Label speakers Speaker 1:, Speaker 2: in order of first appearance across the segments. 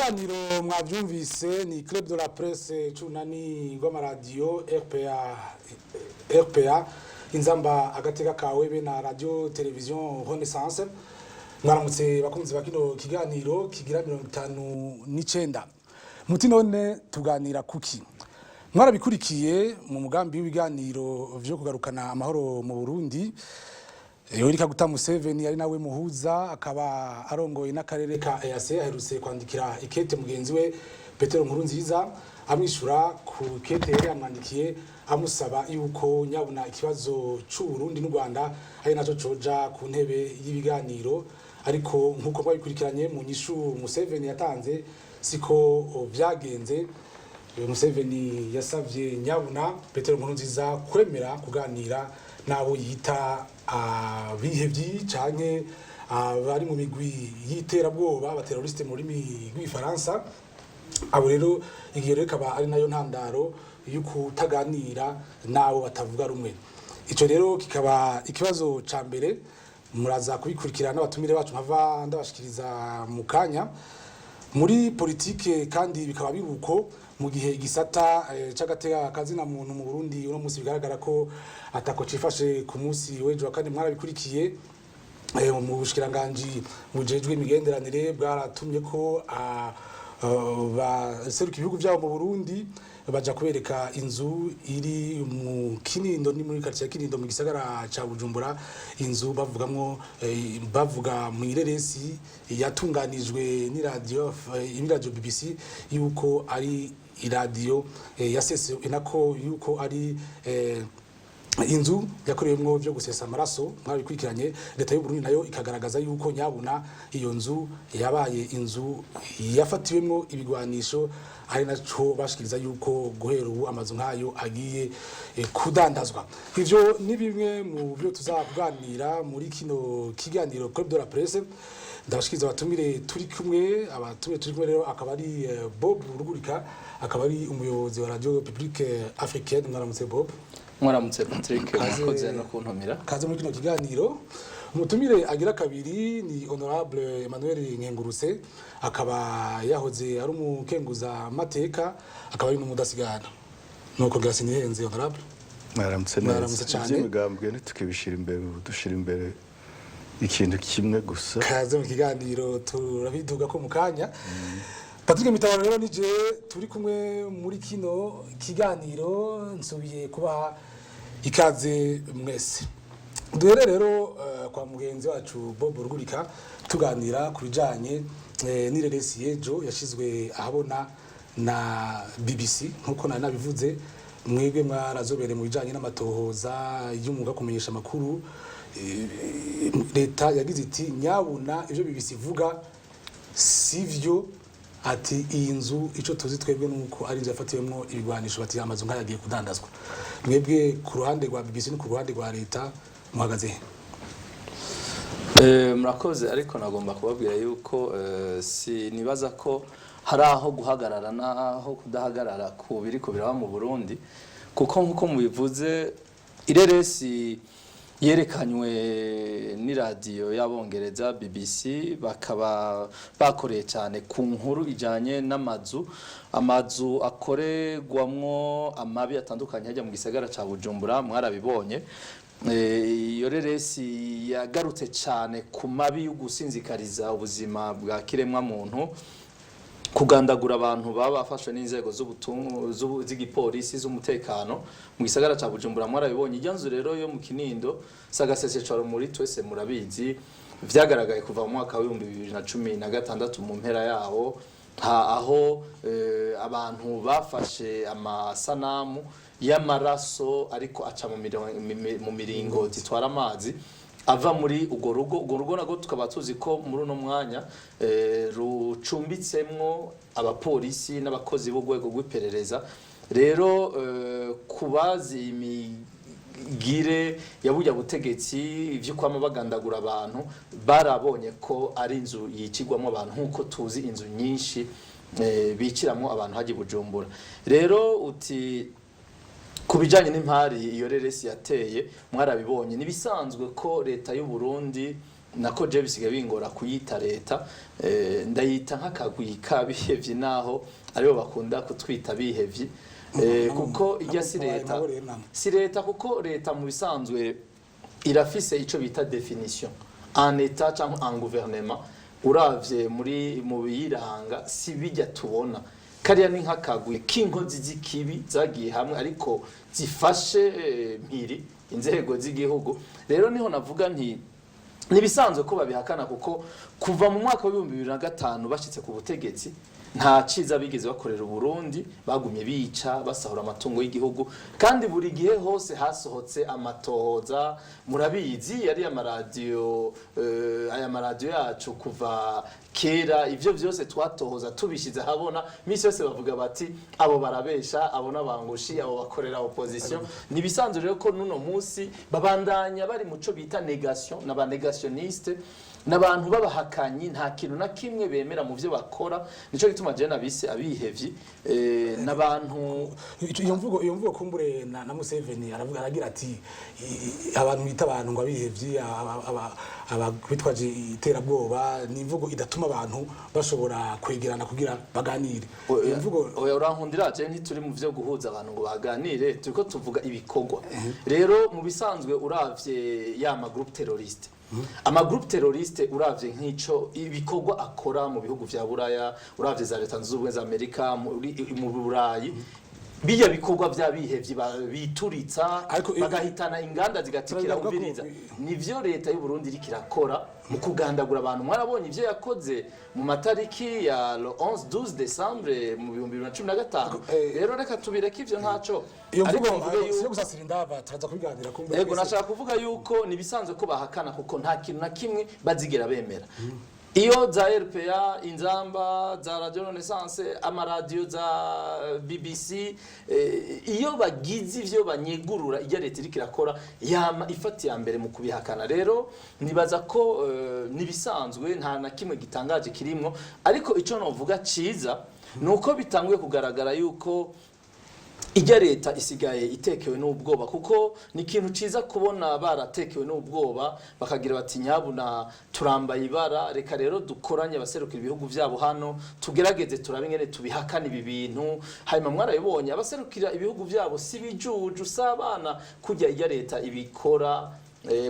Speaker 1: Ikiganiro mwabyumvise ni Club de la Presse c'urunani rw'amaradiyo RPA, RPA Inzamba Agateka Kawe be na Radio Television Renaissance. Mwaramutse bakunzi ba kino kiganiro kigira 59. Muti none tuganira kuki? Mwarabikurikiye mu mugambi w'ibiganiro vyo kugarukana amahoro mu Burundi. Yoweri Kaguta Museveni, ari nawe muhuza akaba arongoye n'akarere ka EAC, aherutse kwandikira ikete mugenzi we Petero Nkurunziza, amwishura ku kete yari yamwandikiye amusaba yuko nyabuna ikibazo c'u Burundi n'u Rwanda ari naco coja ku ntebe y'ibiganiro. Ariko nk'uko mwabikurikiranye mu nyishu Museveni yatanze, siko vyagenze. Museveni yasavye nyabuna Petero Nkurunziza kwemera kuganira n'abo yita abihevyi canke abari mu migwi y'iterabwoba, aba terroristes mu rurimi rw'Igifaransa. Abo rero, igihe rero ikaba ari nayo ntandaro yo kutaganira n'abo batavuga rumwe. Ico rero kikaba ikibazo ca mbere. Muraza kubikurikirana n'abatumire bacu mpava ndabashikiriza mu kanya. Muri politike kandi bikaba biruko mu gihe igisata c'agateka kazina muntu mu Burundi uno munsi bigaragara ko atako cifashe. Ku munsi w'ejo wa kane, mwarabikurikiye, mu bushikiranganji bujejwe imigenderanire bwaratumye ko baseruka ibihugu byabo mu Burundi baja kubereka inzu iri mu Kinindo, ni muri quartier ya Kinindo mu gisagara ca Bujumbura, inzu bavugamwo, bavuga mu ireresi yatunganijwe n'iradiyo BBC yuko ari iradiyo yasese nako yuko ari inzu yakorewemwo vyo gusesa amaraso. Mwabikurikiranye. Leta y'u Burundi nayo ikagaragaza yuko nyabuna iyo nzu yabaye inzu yafatiwemwo ibigwanisho, ari naco bashikiriza yuko guhera ubu amazu nk'ayo agiye kudandazwa. Ivyo ni bimwe mu byo tuzakuganira muri kino kiganiro Club de la Presse. Ndabashikiriza abatumire turi kumwe. Abatumire turi kumwe rero akaba ari Bob Rugurika, akaba ari umuyobozi wa Radio Publique Africaine. Mwaramutse, Bob.
Speaker 2: Mwaramutse, Patrick. Mwakoze no kuntumira.
Speaker 1: Kaze muri kino kiganiro. Umutumire agira kabiri ni Honorable Emmanuel Nkengurutse, akaba yahoze ari umukenguza mateka, akaba ari n'umudasigana. Nuko ngira sinihenze, Honorable.
Speaker 3: Mwaramutse neza.
Speaker 1: Mwaramutse cyane.
Speaker 3: Iby'imigambwe ntitukibishira imbere, ubu dushira imbere ikintu kimwe gusa.
Speaker 1: Kaze mu kiganiro, turabiduga ko mu kanya. Patrick Mitabaro rero nije turi kumwe muri kino kiganiro. Nsubiye kubaha ikaze mwese. Duhere rero kwa mugenzi wacu Bob Rugurika, tuganira ku bijanye n'ireresi y'ejo yashizwe ahabona na BBC. Nkuko nari nabivuze, mwebwe mwarazobere mu bijanye n'amatohoza y'umwuga wo kumenyesha amakuru. Leta yagize iti nyabuna ivyo BBC ivuga sivyo, ati iyi nzu ico tuzi twebwe nuko ari inzu yafatiwemwo ibigwanisho, bati amazu nk'aya agiye kudandazwa. Mwebwe ku ruhande rwa BBC no ku ruhande rwa leta muhagaze he?
Speaker 2: Murakoze, ariko nagomba kubabwira yuko si nibaza ko hari aho guhagarara n'aho kudahagarara ku biriko biraba mu Burundi, kuko nkuko mubivuze, ireresi yerekanywe n'iradiyo y'Abongereza BBC, bakaba bakoreye cyane ku nkuru ijanye n'amazu, amazu akorerwamwo amabi atandukanye hajya mu gisagara ca Bujumbura. Mwarabibonye. Iyo reresi yagarutse cyane ku mabi yo gusinzikariza ubuzima bwa kiremwa muntu, kugandagura abantu baba bafashwe n'inzego z'igipolisi, z'umutekano mu gisagara ca Bujumbura. Mwarabibonye. Irya nzu rero yo mu Kinindo sagasesecwaro muri twese murabizi, vyagaragaye kuva mu mwaka wa 2016 mu mpera yawo, aho abantu bafashe amasanamu y'amaraso ariko aca mu miringoti itwara amazi ava muri urwo rugo. Urwo rugo nago tukaba tuzi ko muri uno mwanya rucumbitsemwo abapolisi n'abakozi b'urwego rw'iperereza. Rero kubazi imigire ya burya butegetsi, ivyo kwama bagandagura abantu, barabonye ko ari inzu yicirwamo abantu nk'uko tuzi inzu nyinshi biciramwo abantu hajya i Bujumbura. Rero uti ku bijyanye n'impari iyo reresi yateye, mwarabibonye, nibisanzwe ko leta y'u Burundi Nako je bisigaye bingora kuyita leta, ndayita nk'akagwi k'abihevyi, naho aribo bakunda kutwita bihevyi, kuko ijya si leta, si leta, kuko leta mu bisanzwe irafise ico bita définition, un état cyangwa un gouvernement. Uravye muri mu biyiranga, si bijya tubona kariya, ni nk'akagwi k'inkozi z'ikibi zagiye hamwe ariko zifashe mpiri inzego z'igihugu. Rero niho navuga nti nibisanzwe ko babihakana, kuko kuva mu mwaka wa 2005 bashyitse ku butegetsi nta ciza bigeze bakorera Uburundi. Bagumye bica, basahura amatungo y'igihugu, kandi buri gihe hose hasohotse amatohoza, murabizi, yari amaradiyo, aya maradiyo yacu kuva kera, ivyo vyose twatohoza tubishize ahabona, misi yose bavuga bati abo barabesha, abo n'abangushi, abo bakorera opposition. Nibisanzwe rero ko nuno munsi babandanya bari muco bita négation, n'aba négationniste, n'abantu b'abahakanyi, nta kintu na kimwe bemera mu byo bakora. Nico gituma je nabise abihevyi, n'abantu
Speaker 1: Iyo mvugo kumbure na Museveni aravuga, aragira ati abantu bita abantu ngo abihevyi, bitwaje iterabwoba, ni imvugo idatuma abantu bashobora kwegerana kugira baganire. Iyo mvugo
Speaker 2: Oya, urankundira, je ntituri mu vyo guhuza abantu ngo baganire, turiko tuvuga ibikorwa. Rero mu bisanzwe uravye ya ma groupe terroriste, ama groupe terroriste, uravye nk'ico ibikorwa akora mu bihugu vya Buraya, uravye za Leta Zunze Ubumwe za Amerika, mu Burayi, bijya bikorwa vy'abihevyi bituritsa bagahitana inganda zigatikira,
Speaker 1: Turabigaruka
Speaker 2: umviriza, nivyo leta y'u Burundi iriko irakora mu kugandagura abantu. Mwarabonye ivyo yakoze mu matariki ya le 11 12 décembre mu 2015. Rero reka tubireke ivyo, ntaco.
Speaker 1: Iyo
Speaker 2: Ariko
Speaker 1: mvugo
Speaker 2: mvuge
Speaker 1: siyo
Speaker 2: yuko
Speaker 1: gusasira indava, turaza kubiganira kumbure
Speaker 2: Yego,
Speaker 1: twese.
Speaker 2: nashaka kuvuga yuko nibisanzwe ko bahakana, kuko nta kintu na kimwe bazigera bemera. Iyo za RPA, Inzamba, za Radio Renaissance, amaradiyo za BBC, iyo bagize ivyo banyegurura, ijya leta iriko irakora, yama ifata iya mbere mu kubihakana. Rero nibaza ko nibisanzwe, nta na kimwe gitangaje kirimwo. Ariko ico novuga ciza ni uko bitanguye kugaragara yuko ijya leta isigaye itekewe n'ubwoba, kuko ni ikintu ciza kubona baratekewe n'ubwoba, bakagira bati nyabuna turambaye ibara, reka rero dukoranye abaserukira ibihugu vyabo hano, tugerageze turabe ingene tubihakana ibi bintu. Hanyuma mwarabibonye, abaserukira ibihugu vyabo si bijuju, si abana kurya ijya leta ibikora,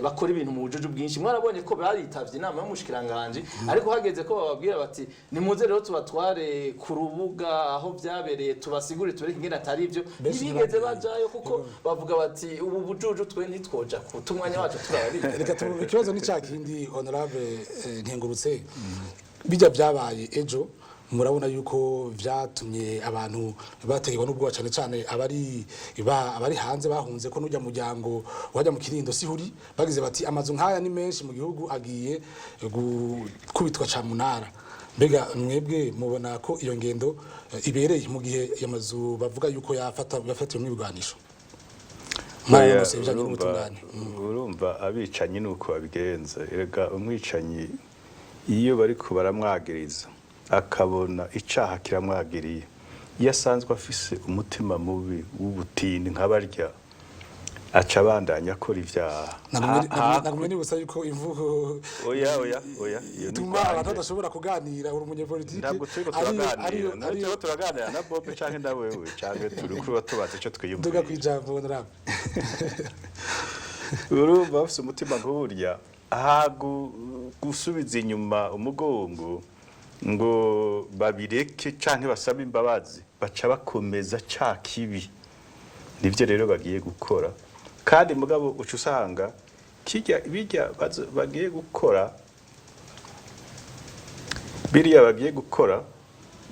Speaker 2: bakora ibintu mu bujuju bwinshi. Mwarabonye ko baritavye inama y'umushikiranganje, ariko hageze ko bababwira bati nimuze rero tubatware ku rubuga aho vyabereye, tubasigure, tubereke ingene atari ivyo,
Speaker 1: Benshi
Speaker 2: ntibigeze
Speaker 1: ntibabwiye.
Speaker 2: bajayo, kuko bavuga bati ubu bujuju twe ntitwoja kuta umwanya wacu turababika.
Speaker 1: Reka ikibazo ni cya kindi, honorable Nkengurutse. Bijya byabaye ejo, murabona yuko vyatumye abantu bategerwa n'ubwoba, cyane cyane abari hanze bahunze, ko n'ujya muryango wajya mu Kinindo sihuri, bagize bati amazu nk'aya ni menshi mu gihugu agiye gukubitwa camunara. Mbega mwebwe mubona ko iyo ngendo ibereye mu gihe ayo mazu bavuga yuko yafata yafatiwemo ibigwanisho? Mwarabonose ibijanye n'ubutungane.
Speaker 3: Urumva, abicanyi ni uko babigenza. Erega umwicanyi iyo bariko baramwagiriza, akabona icaha kiramwagiriye, iyo asanzwe afise umutima mubi w'ubutindi nka barya, aca abandanya akora ivyaha.
Speaker 1: Nagumye nibutsa yuko imvugo
Speaker 3: Oya, oya, oya, iyo ni
Speaker 1: ituma
Speaker 3: kwanjye.
Speaker 1: abantu badashobora kuganira. Uri umunyepolitike.
Speaker 3: Ntabwo turiko turaganira, ntabwo turiko turaganira na Bob canke na wewe, canke turi kuba tubaza ico
Speaker 1: Nduga
Speaker 3: twiyumvira.
Speaker 1: kwijambo, honorable.
Speaker 3: Urumva, bafise umutima nk'urya, aha gusubiza inyuma umugongo ngo babireke canke basabe imbabazi, baca bakomeza ca kibi. Nivyo rero bagiye gukora. Kandi mugabo uca usanga kirya bijya bagiye gukora, biriya bagiye gukora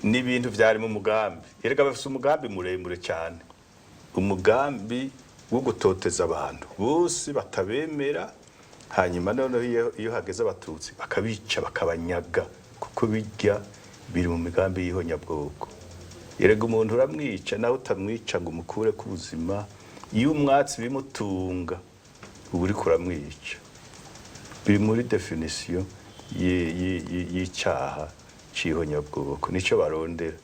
Speaker 3: ni ibintu vyari mu mugambi. Erega bafise umugambi muremure cyane, umugambi wo gutoteza abantu bose batabemera, hanyuma noneho iyo hageze abatutsi bakabica, bakabanyaga, kuko bijya biri mu migambi y'ihonyabwoko. Erega umuntu uramwica nawe utamwica ngo umukure ku buzima, iyo umwatsi bimutunga uba uriko uramwica. Biri muri définition y'icaha c'ihonyabwoko, nico barondera.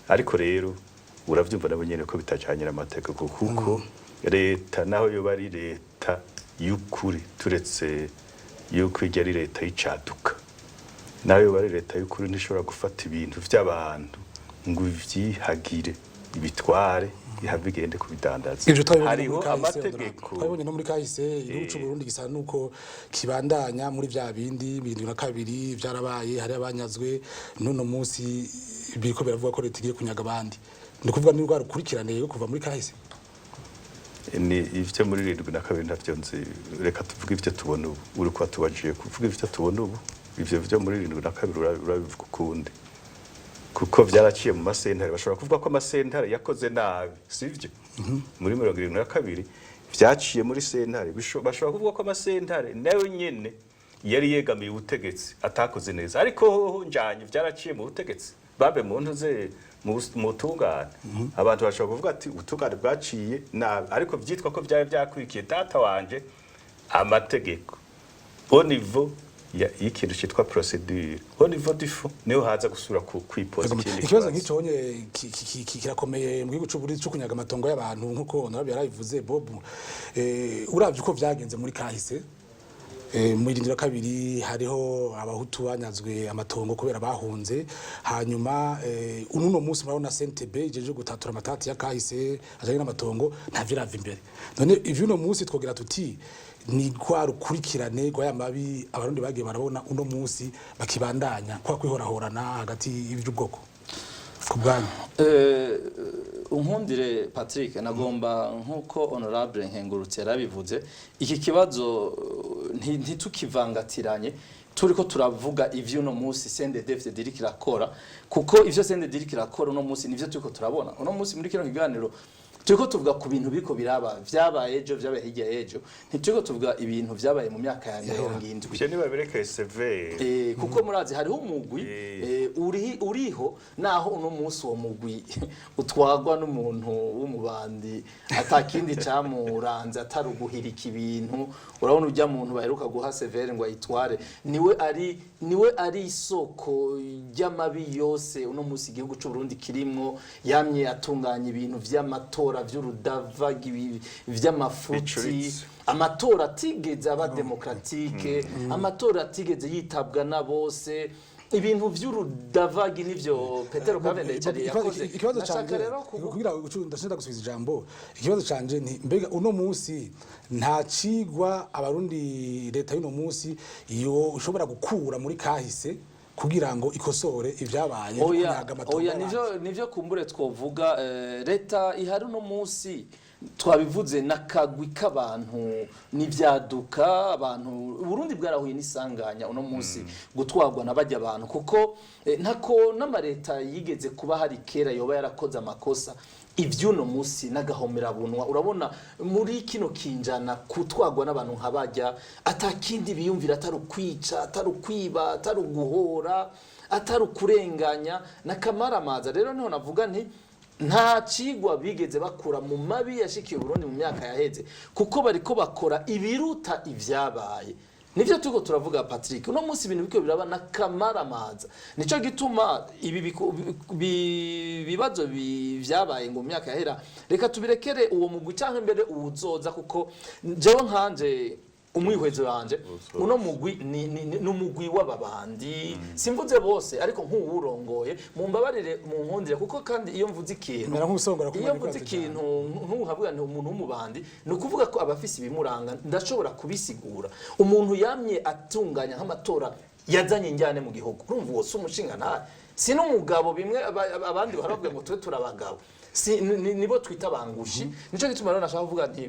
Speaker 3: Ariko rero uravyumva nabo nyene ko bitajanye n'amategeko, kuko leta naho yoba ari leta y'ukuri, turetse Yuko ijya ari leta y'icaduka, nayo bari leta y'ukuri ntishobora gufata ibintu vy'abantu ngo ivyihagire, ibitware, ihave igende kubidandaza.
Speaker 1: Ivyo twabibonye no
Speaker 3: Hariho
Speaker 1: muri kahise,
Speaker 3: amategeko.
Speaker 1: Twabibonye no muri kahise. Igihugu c'u Burundi gisa nuko kibandanya muri vya bindi. 72 vyarabaye, hari abanyazwe. N'uno munsi biriko biravuga ko leta igiye kunyaga abandi. Ni ukuvuga ni rwa rukurikirane rwo kuva muri kahise.
Speaker 3: Ni ivyo muri 72 ntavyo nzi. Reka tuvuge ivyo tubona ubu. Uri kuba tubajiye kuvuga ivyo tubona ubu. Ivyo vyo muri 72 urabivuga ukundi, kuko vyaraciye mu masentare. Bashobora kuvuga ko amasentare yakoze nabi, sivyo? Muri 72 vyaciye muri sentare. Bashobora kuvuga ko amasentare nayo nyene yari yegamiye ubutegetsi, atakoze neza. Ariko hoho njanye vyaraciye mu butegetsi, babe mu ntuze, mu butungane. Abantu bashobora kuvuga ati ubutungane bwaciye nabi, ariko vyitwa ko vyari vyakurikiye, data wanje, amategeko au niveau y'ikintu cyitwa procédure, au niveau du fond, niho haza gusubira kwipoza ikindi
Speaker 1: Ikibazo
Speaker 3: kibazo.
Speaker 1: nk'ico onye kirakomeye mu gihugu c'u Burundi, co kunyaga amatongo y'abantu, nk'uko honorable yarabivuze. Bob, uravye uko vyagenze muri kahise, mu 72 hariho abahutu banyazwe amatongo kubera bahunze. Hanyuma uno munsi murabona CNTB ijeje gutatura amatati ya kahise ajanye n'amatongo ntavyo irava imbere. None ivyo uno munsi twogira tuti ni rwa rukurikirane rw'aya mabi abarundi bagiye barabona, uno munsi bakibandanya kwa kwihorahorana hagati y'iby'ubwoko ku bwanyu?
Speaker 2: Unkundire Patrick, nagomba nkuko honorable Nkengurutse yarabivuze, iki kibazo ntitukivangatiranye turiko turavuga ivyo uno munsi CNDD-FDD iriko irakora, kuko ivyo CNDD iriko irakora uno munsi nivyo turiko turabona uno munsi muri kino kiganiro. Turiko tuvuga ku bintu biriko biraba, vyabaye ejo, vyabaye hirya y'ejo. Ntituriko tuvuga ibintu vyabaye mu myaka ya 70.
Speaker 3: Ivyo nibabirekeye severe.
Speaker 2: Kuko murazi hariho umugwi uriho, naho uno munsi uwo mugwi utwagwa n'umuntu w'umubandi, atakindi camuranze atari uguhirika ibintu. Urabona ujya muntu baheruka guha CVR ngo ayitware, niwe ari isoko ry'amabi yose uno munsi igihugu c'u Burundi kirimwo. Yamye atunganya ibintu vy'amatora vy'urudavagi, vy'amafuti,
Speaker 3: Bicuritse.
Speaker 2: amatora atigeze aba démocratique, amatora atigeze yitabwa na bose, ibintu vy'urudavagi nivyo Petero Claver Ndayicariye yakoze.
Speaker 1: Ikibazo
Speaker 2: Nashaka
Speaker 1: canje
Speaker 2: rero
Speaker 1: kugira ndashaka gusubiza ijambo, ikibazo canje ni mbega uno munsi nta cigwa abarundi, leta y'uno munsi yo ushobora gukura muri kahise kugira ngo ikosore ivyabaye,
Speaker 2: Oya,
Speaker 1: kunyaga amatongo
Speaker 2: oya,
Speaker 1: y'abandi?
Speaker 2: Nivyo kumbure twovuga, leta ihari uno munsi, twabivuze, n'akagwi k'abantu n'ivyaduka. Abantu Burundi bwarahuye n'isanganya uno munsi gutwarwa na bajya abantu, kuko ntako n'amareta yigeze kuba hari kera yoba yarakoze amakosa. Ivy'uno munsi n'agahomerabunwa. Urabona muri kino kinjana kutwagwa n'abantu nka bajya, atakindi biyumvira atari ukwica, atari ukwiba, atari uguhora, atari ukurenganya, n'akamaramaza. Rero niho navuga nti nta cigwa bigeze bakura mu mabi yashikiye Burundi mu myaka yaheze, kuko bariko bakora ibiruta ivyabaye. Nivyo turiko turavuga, Patrick. Uno munsi ibintu biriko biraba n'akamaramaza. Nico gituma ibi bibazo vyabaye ngo mu myaka yahera, reka tubirekere uwo mugwi canke mbere uwuzoza, kuko jewe nkanje umwihwezo wanje, uno mugwi ni umugwi w'ababandi. Simvuze bose, ariko nk'uwurongoye, mumbabarire, munkundire, kuko kandi iyo mvuze ikintu
Speaker 1: Mera nk'usongora
Speaker 2: iyo mvuze ikintu ntuhavuga nti umuntu w'umubandi, ni ukuvuga ko aba afise ibimuranga. Ndashobora kubisigura. Umuntu yamye atunganya nk'amatora yazanye injyane mu gihugu, urumva uwo si umushinga ntahe, si n'umugabo. Bimwe abandi baravuga ngo tube turabagabo, si nibo twita bangushi. Nico gituma rero nashaka kuvuga nti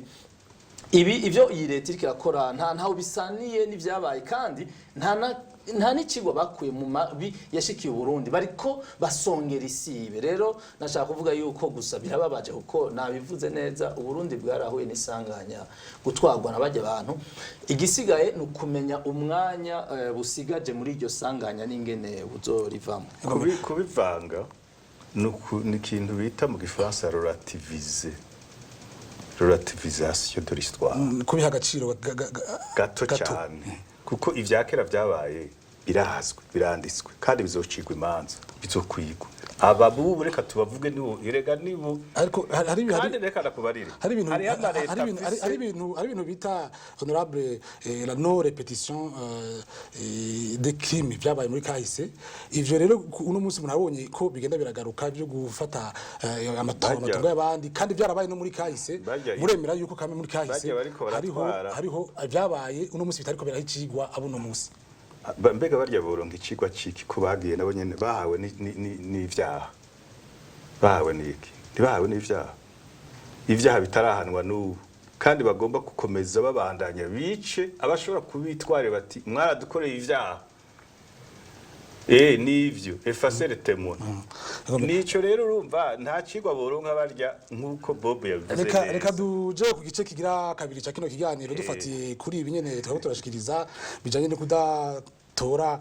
Speaker 2: ibi ivyo iyi leta iriko irakora ntaho bisaniye n'ivyabaye, kandi nta n'ikigwa bakuye mu mabi yashikiye Burundi, bariko basongera isibe. Rero nashaka kuvuga yuko gusa birababaje, kuko nabivuze neza, Uburundi bwarahuye n'isanganya gutwarwa na bajya abantu. Igisigaye ni ukumenya umwanya busigaje muri iryo sanganya n'ingene buzorivamo.
Speaker 3: Kubivanga ni ikintu bita mu gifaransa relativiser, relativisation de l'histoire.
Speaker 1: Kubiha agaciro
Speaker 3: gato cyane, kuko ivya kera vyabaye birazwi, biranditswe, kandi bizocigwa imanza, bizokwigwa. Aba bubu reka tubavuge, nibo erega nibo.
Speaker 1: Ariko hari
Speaker 3: Kandi reka ndakubarire,
Speaker 1: hari ibintu
Speaker 3: hariho amaleta
Speaker 1: hari
Speaker 3: afise
Speaker 1: ibintu bita, honorable, la non répétition des crimes byabaye muri kahise. Ivyo rero uno munsi murabonye ko bigenda biragaruka byo gufata amatongo, amatongo y'abandi, kandi byarabaye no muri kahise. Muremera yuko kame muri kahise
Speaker 3: Barya bariko
Speaker 1: hariho
Speaker 3: baratwara.
Speaker 1: hariho byabaye, uno munsi bitariko birahicigwa abo uno munsi?
Speaker 3: Mbega barya boronka icigwa ciki ko bagiye nabo nyene bahawe n'ivyaha? Bahawe n'iki? Ntibahawe n'ivyaha, ivyaha bitarahanwa n'ubu, kandi bagomba gukomeza babandanya bice abashobora kubitwarira bati: "Mwaradukoreye ivyaha." Nivyo effacer le témoin, nico rero. Urumva nta cigwa boronka barya, nk'uko Bob yabivuze
Speaker 1: Reka
Speaker 3: neza.
Speaker 1: reka duje ku gice kigira kabiri ca kino kiganiro. Dufatiye kuri ibi nyene twaba turashikiriza bijanye no kudatora,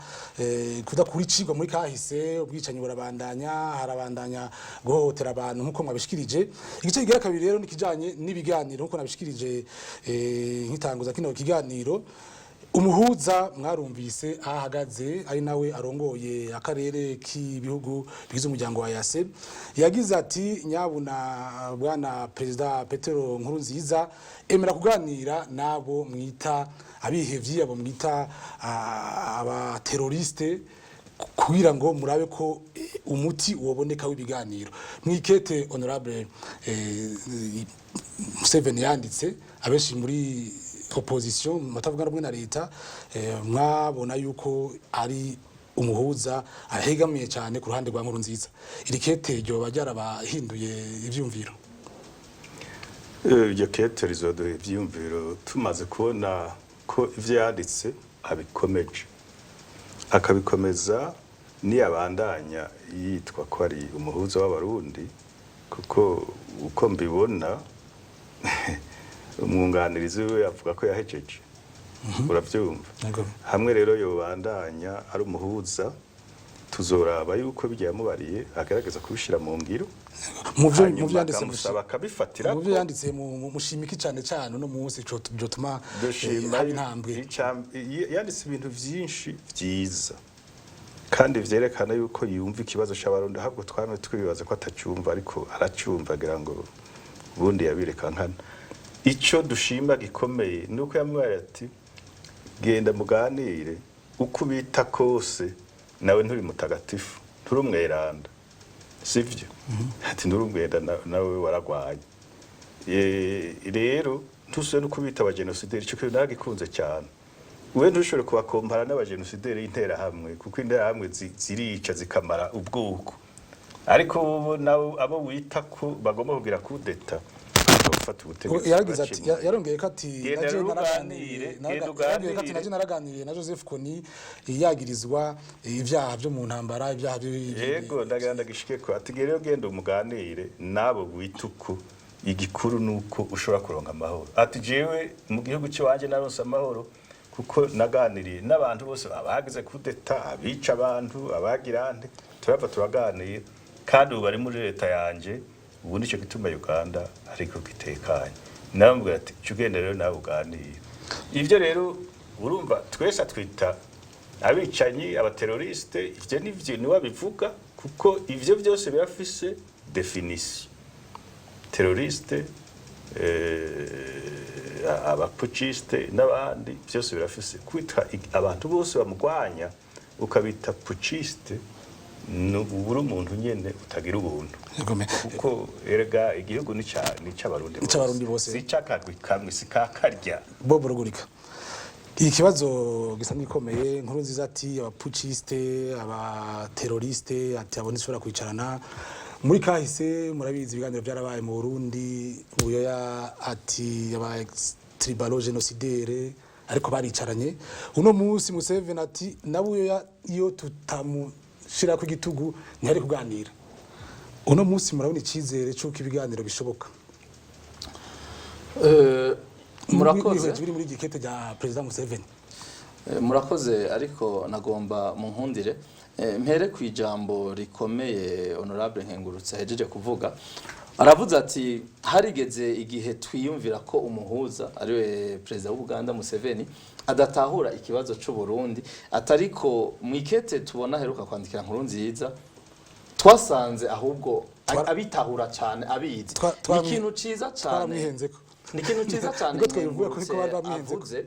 Speaker 1: kudakura icigwa muri kahise, ubwicanyi burabandanya, harabandanya guhohotera abantu nkuko mwabishikirije. Igice kigira kabiri rero nikijanye n'ibiganiro, nkuko nabishikirije nkitanguza kino kiganiro. Umuhuza mwarumvise ahagaze, ari nawe arongoye akarere k'ibihugu bigize umuryango wa EAC, yagize ati: "Nyabuna bwana Perezida Petero Nkurunziza, emera kuganira n'abo mwita abihevyi, abo mwita abateroriste, kugira ngo murabe ko umuti woboneka w'ibiganiro." Mwikete honorable Museveni yanditse, abenshi muri opposition matavuga rumwe na leta mwabona yuko ari umuhuza ahegamiye cyane ku ruhande rwa Nkurunziza. Iri kete ryoba ryarabahinduye ivyumviro?
Speaker 3: Iryo kete rizoduha ivyiyumviro tumaze kubona ko ivyo yanditse abikomeje, akabikomeza niyabandanya yitwa ko ari umuhuza w'Abarundi, kuko uko mbibona umwunganirizi we avuga ko yahejeje, uravyumva?
Speaker 1: Yego.
Speaker 3: Hamwe rero yobandanya ari umuhuza, tuzoraba yuko bijya yamubariye agerageza kubishira mu ngiro.
Speaker 1: Mu
Speaker 3: Hanyuma
Speaker 1: vyo yanditse,
Speaker 3: akamusaba akabifatira.
Speaker 1: mu byo yanditse, mushimiki cyane cyane uno munsi byotuma
Speaker 3: Dushima
Speaker 1: haba intambwe?
Speaker 3: Yanditse ibintu vyinshi vyiza kandi vyerekana yuko yumva ikibazo c'Abarundi. Ahubwo twame twibaza ko atacyumva, ariko aracyumva, agira ngo ubundi yabireka nkana. Ico dushima gikomeye ni uko yamubwiye ati: "Genda muganire, uko ubita kose nawe nturi mutagatifu, nturi umweranda, sivyo?" Ati: "Nturi umweranda, nawe waragwaye." Rero ntusubire no kubita abagenosideri. Ico kintu naragikunze cyane. We ntushobore kubakompara n'abagenosideri y'Interahamwe, kuko Interahamwe zirica zikamara ubwoko, ariko bo nabo abo wita ko bagomba kugira kudeta, gufata ubutegetsi,
Speaker 1: Yaragize ati
Speaker 3: bacimura.
Speaker 1: Yarongeye ko ati
Speaker 3: Genda
Speaker 1: naje
Speaker 3: rero
Speaker 1: naraganiriye
Speaker 3: uganire, genda
Speaker 1: yarongeye ko ati
Speaker 3: uganire.
Speaker 1: naje naraganiriye na Joseph Kony yagirizwa ibyaha byo mu ntambara, ibyaha
Speaker 3: Yego, ndagira ndagishike ko ati: "Rero genda umuganire n'abo wita uko, igikuru nuko ushobora kuronka amahoro." Ati: "Jewe mu gihugu cy'iwanje naronse amahoro kuko naganiriye n'abantu bose, abagize kudeta, abica abantu, abagira nte, turava turaganira, kandi ubu bari muri leta yanje. Ubu nicyo gituma Uganda ariko gitekanye." Namubwira ati: "Jya ugenda rero nawe uganire." Ibyo rero urumva twese atwita abicanyi, abateroriste, ivyo nivyo niwe abivuga, kuko ivyo byose birafise définition: terroriste, abaputschiste n'abandi, byose birafise kwitwa. Abantu bose bamugwanya ukabita putschiste, ni ubura umuntu nyene utagira ubuntu.
Speaker 1: Yegome.
Speaker 3: Kuko erega igihugu ni c'Abarundi.
Speaker 1: C'Abarundi bose.
Speaker 3: Si c'akagwi kamwe, si kakarya.
Speaker 1: Bob Rugurika, ikibazo gisa n'igikomeye. Nkurunziza ati abaputschiste, abateroriste, ati abo ntishobora kwicarana. Muri kahise murabizi, ibiganiro byarabaye mu Burundi. Buyoya ati aba tribalo génocidaire, ariko baricaranye. Uno munsi Museveni ati na Buyoya iyo tutamushira ku igitugu ntiyari kuganira. Uno munsi murabona icyizere cy'uko ibiganiro bishoboka?
Speaker 2: Murakoze.
Speaker 1: Mwihweje biri muri gikete rya Perezida Museveni.
Speaker 2: Murakoze, ariko nagomba mu nkundire mpere ku ijambo rikomeye honorable Nkengurutse ahejeje kuvuga. Aravuze ati harigeze igihe twiyumvira ko umuhuza, ariwe perezida w'Uganda Museveni, adatahura ikibazo c'u Burundi, atariko mu ikete tubona aheruka kwandikira Nkurunziza. Twasanze ahubwo abitahura cyane, abizi. Ni ikintu ciza cyane.
Speaker 1: Twaramwihenzeko.
Speaker 2: Ni ikintu ciza cyane.
Speaker 1: Niko twabivuga ko niko bari
Speaker 2: Nkengurutse
Speaker 1: bamwihenzeko.
Speaker 2: avuze,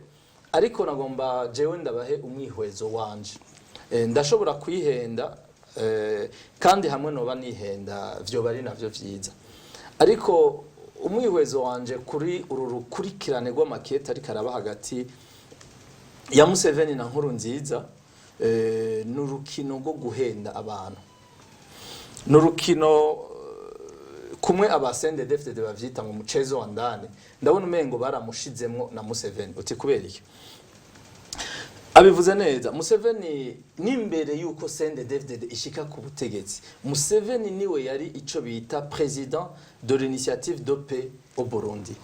Speaker 2: ariko nagomba jewe ndabahe umwihwezo wanje. Ndashobora kwihenda, kandi hamwe noba nihenda vyoba ari navyo vyiza, ariko umwihwezo wanje kuri uru rukurikirane rw'amakete ariko araba hagati ya Museveni na Nkurunziza, ni urukino rwo guhenda abantu, ni urukino kumwe aba CNDD-FDD bavyita ngo mchezo wa ndani. Ndabona umengo baramushizemwo na Museveni. Uti kubera iki? Abivuze neza Museveni, n'imbere yuko CNDD-FDD ishika ku butegetsi, Museveni niwe yari ico bita président de l'initiative de paix au Burundi.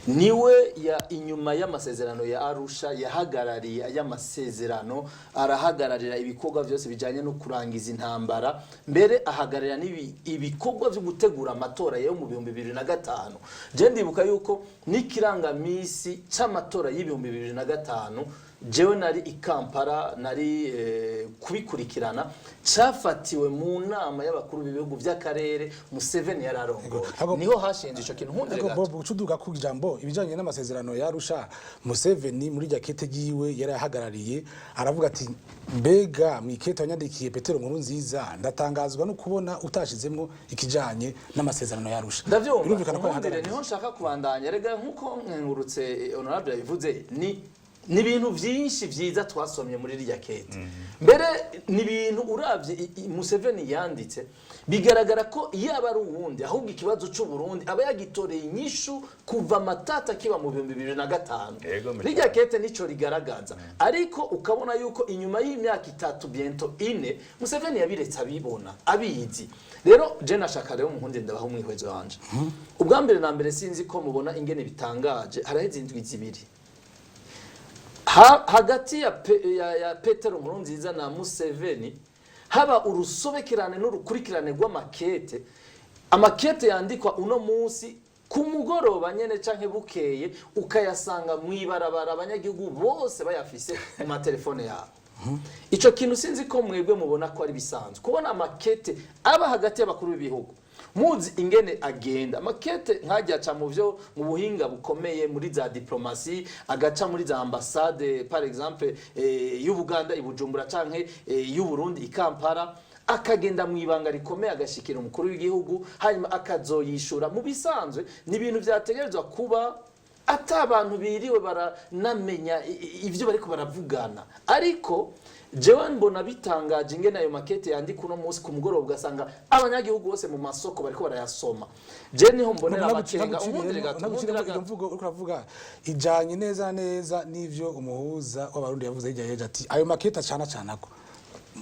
Speaker 2: Niwe ya inyuma y'amasezerano ya Arusha yahagarariye ay'amasezerano, arahagararira ibikorwa byose bijanye no kurangiza intambara, mbere ahagararira ibikorwa byo gutegura amatora yo mu 2005. Je ndibuka yuko n'ikirangamisi c'amatora y'2005, jewe nari i Kampala, nari kubikurikirana, cafatiwe mu nama y'abakuru b'ibihugu by'akarere Museveni yari arongoye. Niho hashinze ico kintu. Nkundire
Speaker 1: Ariko
Speaker 2: gato.
Speaker 1: Bob, ucuduga ku ijambo ibijanye n'amasezerano ya Arusha, Museveni muri rya kete ryiwe yari ahagarariye, aravuga ati: "Mbega mwikete wanyandikiye Petero Nkurunziza, ndatangazwa no kubona utashizemwo ikijanye n'amasezerano ya Arusha."
Speaker 2: Ndavyumva.
Speaker 1: Birumvikana ko
Speaker 2: Nkundire,
Speaker 1: yahagarariye.
Speaker 2: niho nshaka kubandanya. Rega nkuko Nkengurutse honorable yabivuze, ni ibintu vyinshi vyiza twasomye muri rirya kete. Mbere ni ibintu uravye Museveni yanditse, bigaragara ko yaba ari uwundi, ahubwo ikibazo c'u Burundi aba yagitoreye inyishu kuva amatata kiba mu 2005.
Speaker 3: Yego,
Speaker 2: Rirya kete nico rigaragaza, ariko ukabona yuko inyuma y'imyaka 3, bientôt 4, Museveni yabiretse abibona, abizi. Rero je nashaka rero muhunde ndabaho umwihwezo wanje. Ubwa mbere na mbere, sinzi ko mubona ingene bitangaje, haraheze indwi 2 hagati ya Petero Nkurunziza na Museveni haba urusobekerane n'urukurikirane rw'amakete. Amakete yandikwa uno munsi ku mugoroba nyene canke bukeye ukayasanga mw'ibarabara, abanyagihugu bose bayafise mu matelefone yabo. Ico kintu sinzi ko mwebwe mubona ko ari bisanzwe kubona amakete aba hagati y'abakuru b'ibihugu. Muzi ingene agenda amakete nkajya aca mu byo mu buhinga bukomeye muri za diplomasi, agaca muri za ambassade, par exemple y'Ubuganda i Bujumbura canke y'u Burundi i Kampala, akagenda mu ibanga rikomeye, agashikira umukuru w'igihugu, hanyuma akazoyishura. Mu bisanzwe ni ibintu vyategerezwa kuba ata abantu biriwe baranamenya ivyo bariko baravugana, ariko jewe mbona bitangaje ingene ayo makete yandika uno munsi ku mugoroba ugasanga abanyagihugu bose mu masoko bariko barayasoma. Je niho mbonera amakenga. Unkundire gato, unkundire
Speaker 1: Iyo
Speaker 2: gato.
Speaker 1: mvugo uriko uravuga ijanye neza neza n'ivyo umuhuza w'Abarundi yavuze hirya y'ejo, ati ayo makete acana canako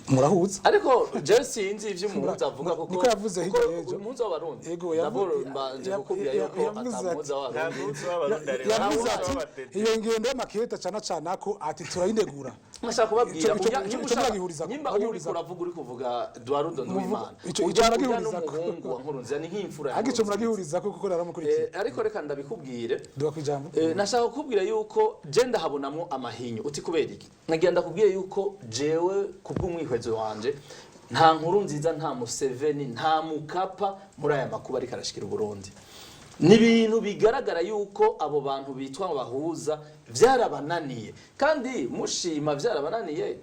Speaker 1: murahuza.
Speaker 2: Ariko jewe sinzi ivyo umuhuza avuga, kuko
Speaker 1: Niko yavuze hirya
Speaker 2: kuko
Speaker 1: y'ejo.
Speaker 2: umuhuza w'Abarundi,
Speaker 1: Yego,
Speaker 2: d'abord mbanje kukubwira yuko
Speaker 1: yavuze
Speaker 2: ata muhuza
Speaker 3: Nta
Speaker 2: w'Abarundi.
Speaker 3: muhuza w'Abarundi ariho.
Speaker 1: Yavuze
Speaker 3: Nta
Speaker 1: ati
Speaker 3: muhuza w'Abatete.
Speaker 1: iyo ngendo y'amakete acana canako, ati turayinegura.
Speaker 2: Nashaka kubabwira
Speaker 1: Ico
Speaker 2: nyimba ushaka
Speaker 1: muragihurizako,
Speaker 2: nyimba uri
Speaker 1: muragihurizako.
Speaker 2: kuravuga, uri kuvuga Duarudo Nduwimana,
Speaker 1: Ico
Speaker 2: ujya
Speaker 1: muragihurizako.
Speaker 2: n'umuhungu wa Nkurunziza, ni nk'imfura ya
Speaker 1: Ariko ico
Speaker 2: Nkurunziza.
Speaker 1: muragihurizako kuko naramukurikiye.
Speaker 2: Ariko reka ndabikubwire.
Speaker 1: Duga kwijambo.
Speaker 2: Nashaka kukubwira yuko je ndahabonamwo amahinyu. Uti kubera iki? Nagira ndakubwire yuko jewe kubw'umwihwezo wanje, nta Nkurunziza, nta Museveni, nta Mukapa muri aya makuba ariko arashikira Uburundi. Ni ibintu bigaragara yuko abo bantu bitwa ngo bahuza vyarabananiye, kandi mushima vyarabananiye.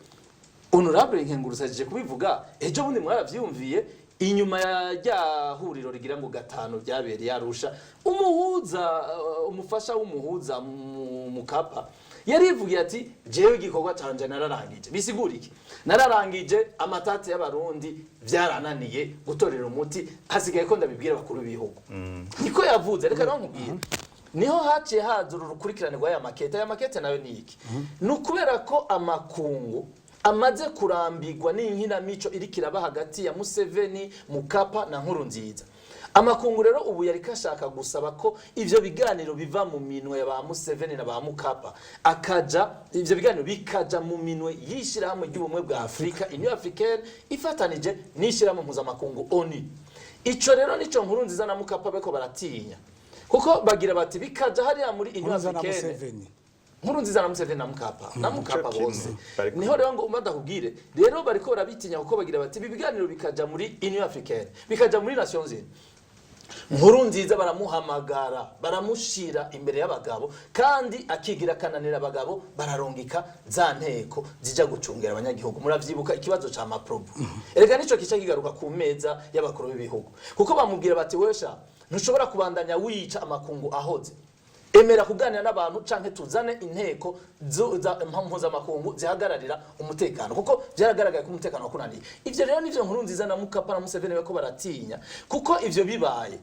Speaker 2: Honorable Nkengurutse aje kubivuga ejo bundi, mwaravyumviye inyuma ya rya huriro rigira ngo gatanu ryabereye Arusha, umuhuza umufasha w'umuhuza Mukapa yarivugiye ati: "Jewe igikorwa canje nararangije." Bisigura iki? Nararangije amatati y'Abarundi, vyarananiye gutorera umuti, hasigaye ko ndabibwira abakuru b'ibihugu. Niko yavuze. Reka rero nkubwire, niho haciye haza uru rukurikirane rw'aya makete. Aya makete nayo ni iki? Ni ukubera ko amakungu amaze kurambirwa n'inkinamico iriko iraba hagati ya Museveni, Mukapa na Nkurunziza. Amakungu rero ubu yari kashaka gusaba ko ivyo biganiro biva mu minwe ya ba Museveni na ba Mukapa, akaja ivyo biganiro bikaja mu minwe y'ishirahamwe ry'Ubumwe bwa Afurika, Union Africaine, ifatanije n'ishirahamwe mpuzamakungu ONU. Ico rero nico Nkurunziza na Mukapa bariko baratinya, kuko bagira bati bikaja hariya muri Union
Speaker 1: Nkurunziza na
Speaker 2: Africaine.
Speaker 1: Museveni.
Speaker 4: Nkurunziza na Museveni na Mukapa na Mukapa
Speaker 3: Nico kimwe.
Speaker 4: bose.
Speaker 3: Bari
Speaker 4: Niho rero ngo ndakubwire rero, bariko barabitinya kuko bagira bati ibi biganiro bikaja muri Union Africaine, bikaja muri Nations Unies, Nkurunziza baramuhamagara, baramushira imbere y'abagabo, kandi akigira akananira abagabo, bararongika za nteko zijya gucungera abanyagihugu. Muravyibuka ikibazo ca Maprobu. Erega nico kica kigaruka ku meza y'abakuru b'ibihugu, kuko bamubwira bati: "Wesha, ntushobora kubandanya wica amakungu ahoze. Emera kuganira n'abantu canke tuzane inteko mpuzamakungu zihagararira umutekano, kuko byaragaragaye ko umutekano wakunaniye." Ivyo rero nivyo Nkurunziza na Mukapa na Museveni bariko baratinya, kuko ivyo bibaye,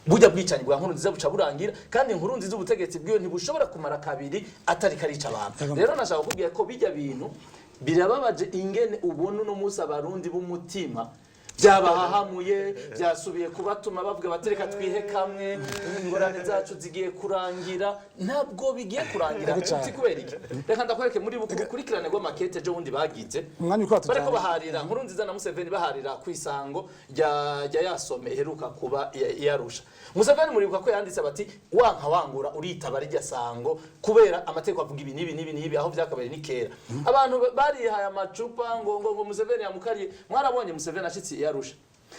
Speaker 4: burya bwicanyi bwa Nkurunziza buca burangira, kandi Nkurunziza ubutegetsi bwiwe ntibushobora kumara kabiri atari karica abantu. Rero nashaka kukubwira ko bijya bintu birababaje, ingene ubona uno munsi Abarundi b'umutima byabahahamuye, byasubiye kubatuma bavuga bati: "Reka twihe kamwe, ingorane zacu zigiye kurangira." Ntabwo bigiye kurangira.
Speaker 1: Yego cane.
Speaker 4: Uzi kubera iki? Reka ndakwereke muri bukurikirane rw'amakete ejo bundi bagize.
Speaker 1: Umwanya uriko uratujana.
Speaker 4: Bariko baharira, Nkurunziza na Museveni baharira ku isango rya yasome iheruka kuba iyarusha. Museveni muribuka ko yanditse bati: "Wanka wangura uritaba rijya sango, kubera amategeko avuga ibi n'ibi n'ibi n'ibi." Aho byakabaye ni kera, abantu barihaye amacupa ngo Museveni yamukariye. Mwarabonye Museveni ashitse iyarusha,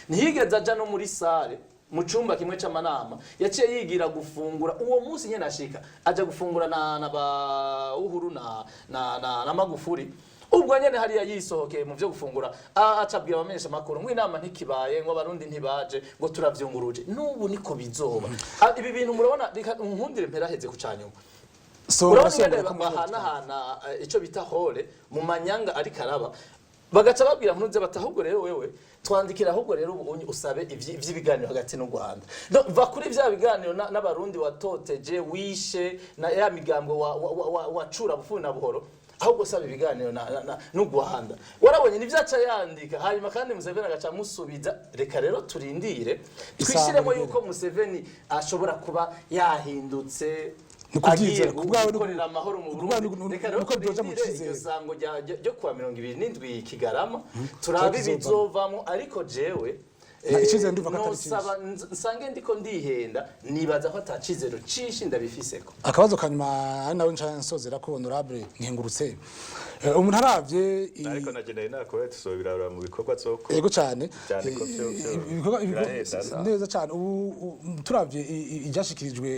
Speaker 4: ntiyigeze aja no muri salle, mu cumba kimwe c'amanama. Yaciye yigira gufungura uwo munsi nyene ashika, aja gufungura na ba Uhuru na Magufuri. Ubwo nyene hariya yisohokeye mu vyo gufungura, acabwira abamenyesha makuru ngo inama ntikibaye, ngo Abarundi ntibaje, ngo turavyunguruje. N'ubu niko bizoba. Ibi bintu murabona, reka nkundire mperaheze ku canyuma.
Speaker 1: So
Speaker 4: Urabona
Speaker 1: urasongora
Speaker 4: ingene
Speaker 1: ko muri
Speaker 4: bahanahana ico bita hole mu manyanga, ariko araba bagaca babwira Nkurunziza bati: "Ahubwo rero wewe twandikira, ahubwo rero ubu unye usabe ivy'ibiganiro hagati n'u Rwanda. No, va kuri vya biganiro n'Abarundi watoteje, wishe na ya migambwe wacura bufuni na buhoro, ahubwo saba ibiganiro n'u Rwanda." Warabonye nivyo aca yandika, hanyuma kandi Museveni agaca amusubiza. Reka rero turindire, twishiremo
Speaker 1: Isango.
Speaker 4: yuko Museveni ashobora kuba yahindutse,
Speaker 1: Ni ukubyizera,
Speaker 4: agiye
Speaker 1: ku bwawe
Speaker 4: gukorera amahoro mu
Speaker 1: ku bwawe
Speaker 4: Burundi. Reka rero
Speaker 1: nuko byoja mu
Speaker 4: turindire
Speaker 1: cizere.
Speaker 4: iryo sango ryo kuwa 27 Kigarama, turabe
Speaker 1: Kizovamo.
Speaker 4: ibizovamo. Ariko jewe
Speaker 1: Nta icizere ndumva ko atari
Speaker 4: nosaba nsange ndiko ndihenda, nibaza ko ata cizero cinshi ndabifiseko.
Speaker 1: Akabazo kanyuma, ari nawe nca nsozera ko, honorable Nkengurutse. Umuntu aravye
Speaker 3: Ariko nageneye nakora tuzobirabura mu bikorwa zoko.
Speaker 1: Yego cyane.
Speaker 3: Cyane ko
Speaker 1: Ibikorwa
Speaker 3: birahenda.
Speaker 1: Neza cyane. Ubu turavye ibyashikirijwe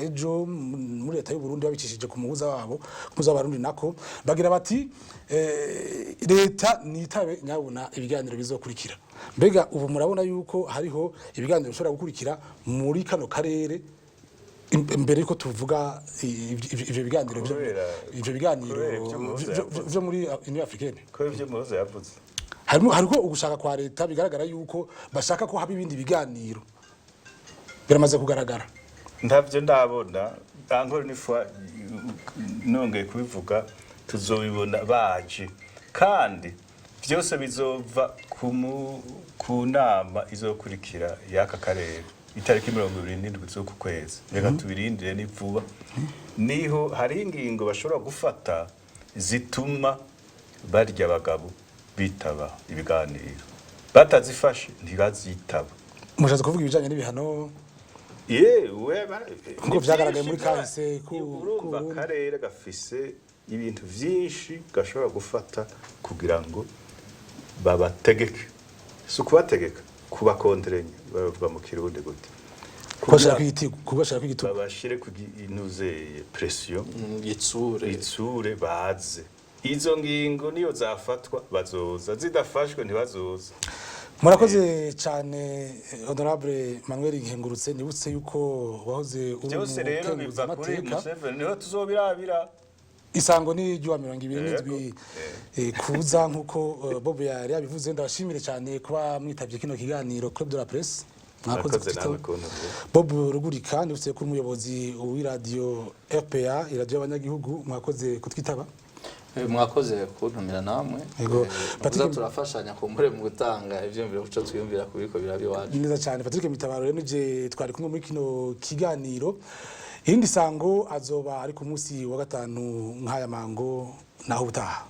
Speaker 1: ejo muri leta y'u Burundi babicishije ku muhuza wabo, ku muhuza w'Abarundi, nako bagira bati leta nitabe nyabuna ibiganiro bizokurikira. Mbega ubu murabona yuko hariho ibiganiro bishobora gukurikira muri kano karere, imbere yuko tuvuga ivyo biganiro ivyo biganiro
Speaker 3: Kubera ivyo Muhuza yavuze.
Speaker 1: vyo muri Union Africaine?
Speaker 3: Ko ivyo Muhuza yavuze.
Speaker 1: Harimo hariho ugushaka kwa leta, bigaragara yuko bashaka ko haba ibindi biganiro, biramaze kugaragara.
Speaker 3: Ntavyo ndabona. Encore une fois, nongeye kubivuga, tuzobibona baje, kandi vyose bizova ku nama izokurikira y'aka karere itariki 27 z'uku kwezi. Reka tubirindire, ni vuba. Niho hari ingingo bashobora gufata zituma barya abagabo bitaba ibiganiro. Batazifashe ntibazitaba.
Speaker 1: Mushatse kuvuga ibijanye n'ibihano?
Speaker 3: Yewe.
Speaker 1: Kuko vyagaragaye muri kahise
Speaker 3: Urumva,
Speaker 1: ku Burundi.
Speaker 3: Akarere gafise ibintu vyinshi gashobora gufata kugira ngo babategeke. Si ukubategeka, kubakonterenya bavuga mu Kirundi gute?
Speaker 1: Kubashira kw'igitigu, kubashira kw'igitugu.
Speaker 3: Babashire ku inuzeye pression.
Speaker 2: Gitsure.
Speaker 3: Itsure baze. Izo ngingo niyo zafatwa bazoza, zidafashwe ntibazoza.
Speaker 1: Murakoze cyane, honorable Manuel Nkengurutse. Nibutse yuko wahoze uri
Speaker 3: Byose rero biva kuri
Speaker 1: umukenguzamateka.
Speaker 3: Museveni, niho tuzobirabira.
Speaker 1: Isango ni ry'uwa 27 kuza, nk'uko Bob yari yabivuze. Ndabashimire cyane kuba mwitabye kino kiganiro Club de la Presse. Mwakoze
Speaker 3: Murakoze
Speaker 1: kutwitaba.
Speaker 3: nawe kuntumira.
Speaker 1: Bob Rugurika, nibutse ko uri umuyobozi w'iradiyo RPA, iradiyo y'abanyagihugu. Mwakoze kutwitaba.
Speaker 2: Mwakoze kuntumira namwe.
Speaker 1: Yego.
Speaker 2: Muza turafashanya kumbure mu gutanga ivyiyumviro kuco twiyumvira ku biriko biraba iwacu.
Speaker 1: Neza cyane. Patrick Mitabaro rero nije twari kumwe muri kino kiganiro. Irindi sango azoba ari ku munsi wa gatanu nk'aya mango. Naho ubutaha.